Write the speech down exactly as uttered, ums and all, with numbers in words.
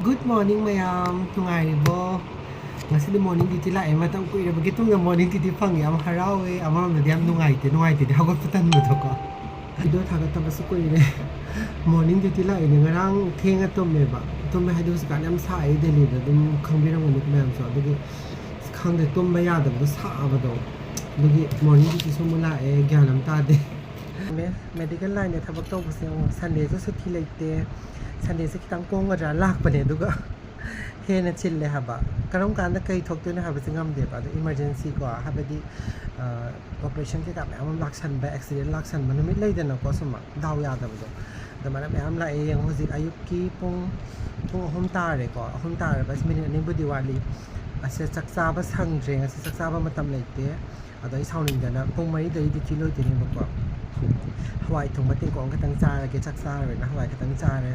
Good morning, ꯃꯌꯥꯝ꯫ ꯅꯨꯡꯉꯥꯏꯔꯤꯕꯣ? ꯉꯁꯤꯗꯤ morning duty ꯂꯥꯛꯑꯦ꯫ ꯃꯇꯝ ꯀꯨꯏꯔꯕꯒꯤ ꯇꯨꯡꯗ morning duty ꯐꯪꯉꯦ꯫ ꯌꯥꯝ ꯍꯔꯥꯎꯋꯦ꯫ ꯑꯃꯔꯣꯝꯗꯗꯤ ꯌꯥꯝ ꯅꯨꯡꯉꯥꯏꯇꯦ꯫ ꯅꯨꯡꯉꯥꯏꯇꯦꯗꯤ ꯍꯧꯒꯠꯄ ꯇꯟꯕꯗꯣꯀꯣ꯫ Video ꯊꯥꯒꯠꯇꯕꯁꯨ ꯀꯨꯏꯔꯦ꯫ Morning duty ꯂꯥꯛꯏꯅꯦ꯫ ꯉꯔꯥꯡ ꯊꯦꯡꯅ ꯇꯨꯝꯃꯦꯕ꯫ ꯇꯨꯝꯃꯦ ꯍꯥꯏꯗꯤ ꯍꯧꯖꯤꯛꯀꯥꯟ ꯌꯥꯝ ꯁꯥꯏ ꯗꯦꯜꯂꯤꯗ꯫ ꯑꯗꯨꯝ ꯈꯪꯕꯤꯔꯝꯒꯅꯤ ꯃꯌꯥꯝꯁꯨ꯫ ꯑꯗꯨꯒꯤ ꯑꯁ ꯈꯪꯗꯦ, ꯇꯨꯝꯕ ꯌꯥꯗꯕꯗꯣ, ꯁꯥꯕꯗꯣ꯫ ꯑꯗꯨꯒꯤ morning dutyꯁꯨ ꯑꯃꯨꯛ ꯂꯥꯛꯑꯦ꯫ ꯒ꯭ꯌꯥꯟ ꯑꯃ ꯇꯥꯗꯦ꯫ Medical lineꯗ ꯊꯕꯛ ꯇꯧꯕꯁꯦ ꯑꯃꯨꯛ Sundayꯁꯨ ꯁꯨꯇꯤ ꯂꯩꯇꯦ꯫ Sundayꯁꯦ ꯈꯤꯇꯪ ꯀꯣꯝꯒꯗ꯭ꯔꯥ ꯂꯥꯛꯄꯅꯦ, ꯑꯗꯨꯒ ꯍꯦꯟꯅ ꯆꯤꯜꯂꯦ ꯍꯥꯏꯕ꯫ ꯀꯔꯝ ꯀꯥꯟꯗ ꯀꯩ ꯊꯣꯛꯇꯣꯏꯅꯣ ꯍꯥꯏꯕꯁꯦ ꯉꯝꯗꯦꯕ꯫ ꯑꯗꯣ emergency ꯀꯣ, ꯍꯥꯏꯕꯗꯤ, ꯑ, operation ꯀꯩꯀꯥ ꯃꯌꯥꯝ ꯑꯃ ꯂꯥꯛꯁꯟꯕ, accident ꯂꯥꯛꯁꯟꯕ ꯅꯨꯃꯤꯠ ꯂꯩꯗꯅꯀꯣ, ꯁꯨꯝ ꯗꯥꯎ ꯌꯥꯗꯕꯗꯣ꯫ ꯑꯗꯨꯃꯥꯏꯅ ꯃꯌꯥꯝ ꯂꯥꯛꯑꯦ꯫ ꯌꯦꯡꯉꯣ, ꯍꯧꯖꯤꯛ ꯑꯌꯨꯛꯀꯤ ꯄꯨꯡ, ꯄꯨꯡ ꯑꯍꯨꯝ ꯇꯥꯔꯦꯀꯣ꯫ ꯑꯍꯨꯝ ꯇꯥꯔꯕ ꯑꯁ ꯃꯤꯅꯤꯠ ꯑꯅꯤꯕꯨꯗꯤ ꯋꯥꯠꯂꯤ꯫ ꯑꯁꯤꯗ ꯆꯥꯛ ꯆꯥꯕ ꯁꯪꯗ꯭ꯔꯦ꯫ ꯉꯁꯤ ꯆꯥꯛ ꯆꯥꯕ ꯃꯇꯝ ꯂꯩꯇꯦ꯫ ꯑꯗꯣ ꯑꯩ ꯁꯥꯎꯅꯤꯡꯗꯅ ꯄꯨꯡ ꯃꯔꯤꯗꯒꯤ duty ꯂꯣꯏꯗꯣꯏꯅꯦꯕꯀꯣ꯫ ꯍꯋꯥꯏ ꯊꯣꯡꯕ ꯇꯦꯡꯀꯣꯠ ꯑꯃ ꯈꯛꯇꯪ ꯆꯥꯔꯒꯦ, ꯆꯥꯛ ꯆꯥꯔꯔꯣꯏꯅ ꯍꯋꯥꯏ ꯈꯛꯇꯪ ꯆꯥꯔꯦ꯫